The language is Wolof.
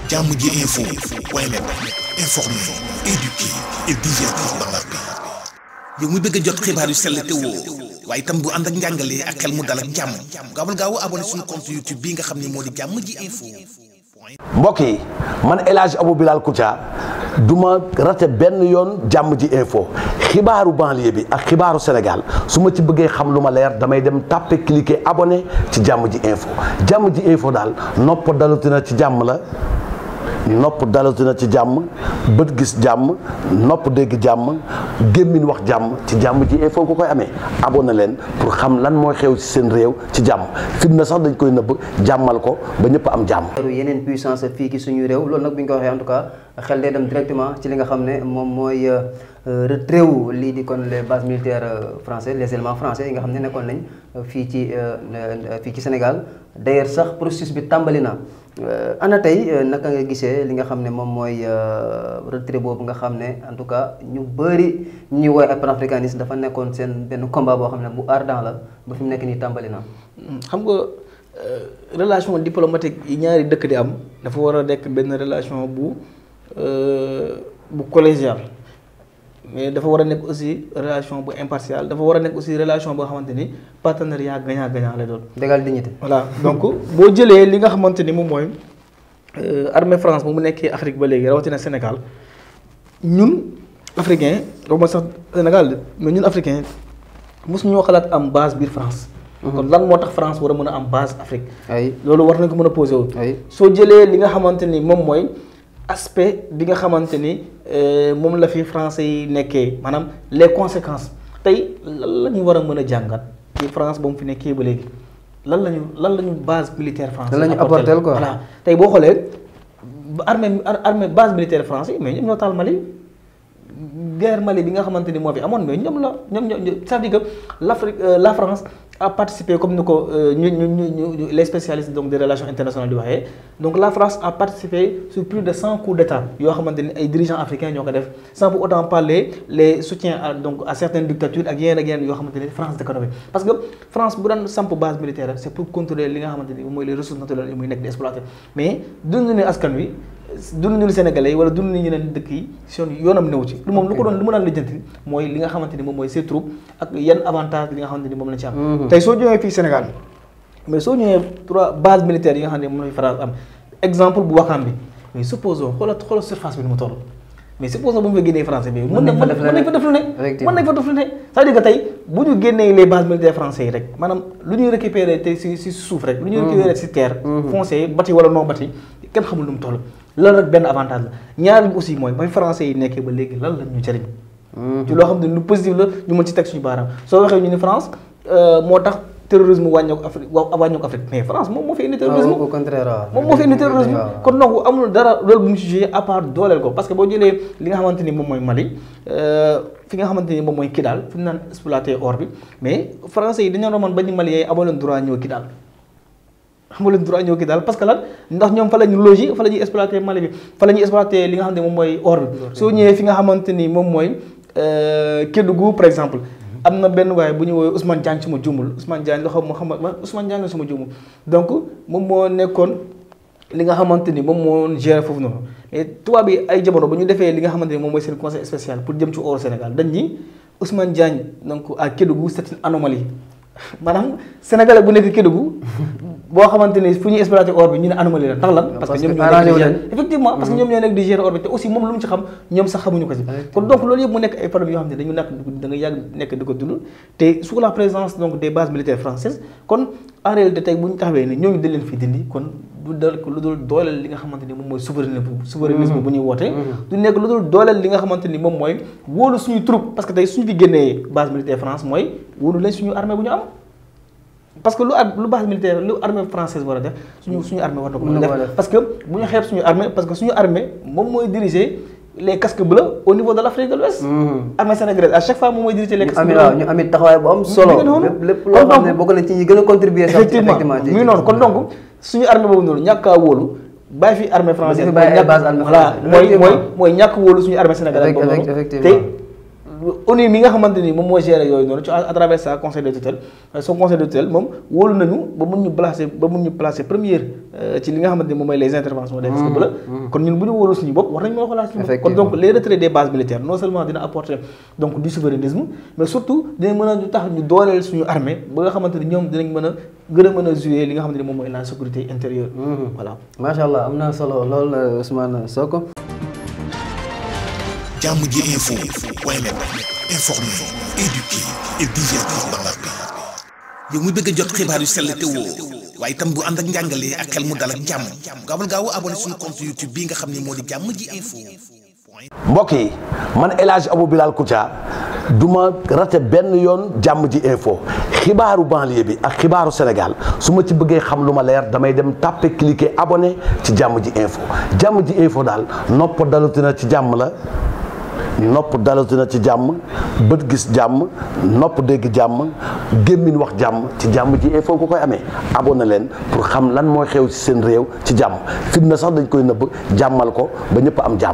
Jammji info point net informer, éduquer et divertir dans la paix. yow mu bëgg a jot xibaar yu sell te woo waaye itam bu ànd ak njàngalee ak xel mu dal ak jàmm gaawal gaaw abonné suñu compte YouTube bi nga xam ne moo di Jammji info. mbokk yi man El Hadj Abou Bilal Koutia du ma rate benn yoon Jammji info xibaaru banlieue bi ak xibaaru Sénégal su ma ci bëggee xam lu ma leer damay dem tàppe cliquer abonné ci Jammji info Jammji info daal nopp dalutina ci jàmm la. nopp dalatina ci jàmm bët gis jàmm nopp dégg jàmm gémmiñ wax jàmm ci Jammji info ko koy amee abonné leen pour xam lan mooy xew ci seen réew ci jàmm fitna sax dañ koy nëbb jàmmal ko ba ñëpp am jàmm. yeneen puissance fii ci suñu réew loolu nag bu ñu ko waxee en tout cas xel day dem directement ci li nga xam ne moom mooy retrait wu lii di kon les bases militaires français les éléments français yi nga xam ne nekkoon nañ fii ci Sénégal d'ailleurs sax processus bi tàmbali na. ana tey naka nga gisee li nga xam ne moom mooy retrait boobu nga xam ne en tout cas ñu bëri ñuy woowee ay panafricanistes dafa nekkoon seen benn combat boo xam ne bu ardent la ba fi mu nekk nii tàmbali na. xam nga relation diplomatique yi ñaari dëkk di am dafa war a nekk benn relation bu collégiale mais dafa war a nekk aussi relation bu impartiale dafa war a nekk aussi relation boo xamante ni partenariat gagnant-gagnant lay doon. d'égale dignité. voilà donc boo jëlee li nga xamante ni moom mooy armée France bu mu nekkee Afrique ba léegi rawatina Sénégal ñun africain waxuma sax Sénégal mais ñun africain mosu ñoo xalaat am base biir France. kon lan moo tax France war a mën a am base Afrique. ay loolu war nañ ko mën a posé wu. soo jëlee li nga xamante ni moom mooy. aspect bi nga xamante ni moom la fi français yi nekkee maanaam les conséquences tey lan la ñu war a mën a jàngat ci France ba mu fi nekkee ba léegi lan la ñu base militaire française lan la ñu apporter quoi voilà tey boo xoolee armée base militaire français mais ñoom ñoo taal Mali guerre Mali bi nga xamante ni moo fi amoon mais ñoom ça veut dire que la France a participé comme ni ko ñu les spécialistes donc des relations internationales di waxee donc la France a participé sur plus de 100 coups d'état yoo xamante ni ay dirigeants africains ñoo ko def sans pour autant parler les soutiens à certaines dictatures ak yeneen yoo xamante ni France da ko defee parce que France bu daan samp base militaire c'est pour contrôler li nga xamante ni mooy les ressources naturelles yi muy nekk di exploiter mais dund ne askan wi dund ñu Sénégalais yi wala dund ni ñeneen dëkk yi seen yoonam newu ci lu moom lu ko doon lu mu daan lijjanti mooy li nga xamante ni moom mooy ses troupes ak yan avantage li nga xamante ni moom lañ ci am tey soo ñëwee fii Sénégal mais soo ñëwee 3 bases militaires yi nga xam ne moom la France am exemple bu Wakam bi mais supposons xoolal surface bi ni mu toll mais supposons bu ñu fa génnee français bi mën nañ fa def lu ne c'est-à-dire que tey bu ñu génnee les bases militaires français yi rek maanaam lu ñuy récupérer tey si suuf rek lu ñuy récupérer si terre foncier bâti wala non bâti kenn xamul lu mu toll loolu rek benn avantage la ñaar bi aussi mooy ba français yi nekkee ba léegi lan la ñu jëriñ ci loo xam ne lu positif la ñu mën ci teg suñu baaraam soo waxee ñu ni France moo tax terrorisme wàññeeku Afrique mais France moom moo fi indi terrorisme au contraire moom moo fi indi terrorisme kon donc amul dara loolu bu mu ci joué à part dooleel ko parce que boo jëlee li nga xamante ni moom mooy Mali fi nga xamante ni moom mooy Kidal fi mu naan exploité or bi mais français yi dañoo doon bañ Maliens yi amoo leen droit ñëw Kidal amoo leen droit ñëw Kidal parce que lan ndax ñoom fa la ñu logé fa la ñuy exploité Mali bi fa la ñuy exploité li nga xam ne moom mooy or bi soo ñëwee fi nga xamante ni moom mooy Kédougou par exemple am na benn waaye bu ñu woowee Ousmane Diagne suma juumul Ousmane Diagne la Ousmane Diagne la suma juumul donc moom moo nekkoon li nga xamante ni moom moo géré foofu noonu mais tubaab bi ay jamono ba ñu defee li nga xamante ni moom mooy seen conseil spécial pour jëm ci or Sénégal dañ ni Ousmane Diagne donc à Kédougou c'est une anomalie maanaam sénégalais bu nekk Kédougou boo xamante ni fu ñuy exploité or bi ñu ne anomalie la ndax lan parce que ñoom ñoo nekk di gérer effectivement parce que ñoom ñoo nekk di gérer or bi te aussi moom lu mu ci xam ñoom sax xamuñu ko ci kon donc loolu yëpp mu nekk ay problèmes yoo xam ne dañu nekk da nga yàgg nekk di ko dund te sous la présence donc des bases militaires françaises kon en réalité tey bu ñu taxawee ne ñooñu dañ leen fi dindi kon du dal lu dul dooleel li nga xamante ni moom mooy souverainisme bu ñuy woote du nekk lu dul dooleel li nga xamante ni moom mooy wóolu suñu troupe parce que tey suñu fi génnee base militaire France mooy wóolu lañ suñu armée bu ñu am parce que lu base militaire lu armée française war a def suñu armée war na ko mën a def parce que bu ñu xeeb suñu armée parce que suñu armée moom mooy diriger les casques bleus au niveau de l'Afrique de l'Ouest armée sénégalaise à chaque fois moom mooy diriger les casques bleus ñu amit taxawaay bu am solo lépp loo xam ne bokk na ci ñi gën a contribuer effectivement muy noonu kon donc suñu armée boobu noonu ñàkk a wóolu bàyyi fi armée française voilà mooy ñàkk wóolu suñu armée sénégalaise boobu noonu te ONU mi nga xamante ni moom moo géré yooyu noonu ci à travers sa conseil de tutelle son conseil de tutelle moom wóolu nañu ba mun ñu placer première ci li nga xamante ni moom mooy les interventions des forces bleues kon ñun bu ñu wóolu suñu bopp war nañu mën a xoolaat suñu bopp kon donc les retraits des bases militaires non seulement dina apporter donc du souverainisme mais surtout dina mën a tax ñu dooleel suñu armée ba nga xamante ni ñoom dinañ mën a gën a mën a jouer li nga xamante ni moom mooy la sécurité intérieure voilà macha allah am na solo lool Ousmane Sonko. Jàmm ji info point net informer, éduquer et divertir dans la paix. yow mu bëgg a jot xibaar yu sell te woo waaye itam bu ànd ak njàngalee ak xel mu dal ak jàmm gaawal gaaw abonné suñu compte YouTube bii nga xam ne moo di Jàmm ji info. mbokk yi man El Hadj Abou Bilal Koutia du ma rate benn yoon Jàmm ji info xibaaru banlieue bi ak xibaaru Sénégal su ma ci bëggee xam lu ma leer damay dem tàppe cliquer abonné ci Jàmm ji info Jàmm ji info daal nopp dalutina ci jàmm la. nopp dalatina ci jàmm bët gis jàmm nopp dégg jàmm gémmiñ wax jàmm ci Jàmm ji info nga koy amee abonné leen pour xam lan mooy xew ci seen réew ci jàmm fitna sax dañ koy nëbb jàmmal ko ba ñëpp am jàmm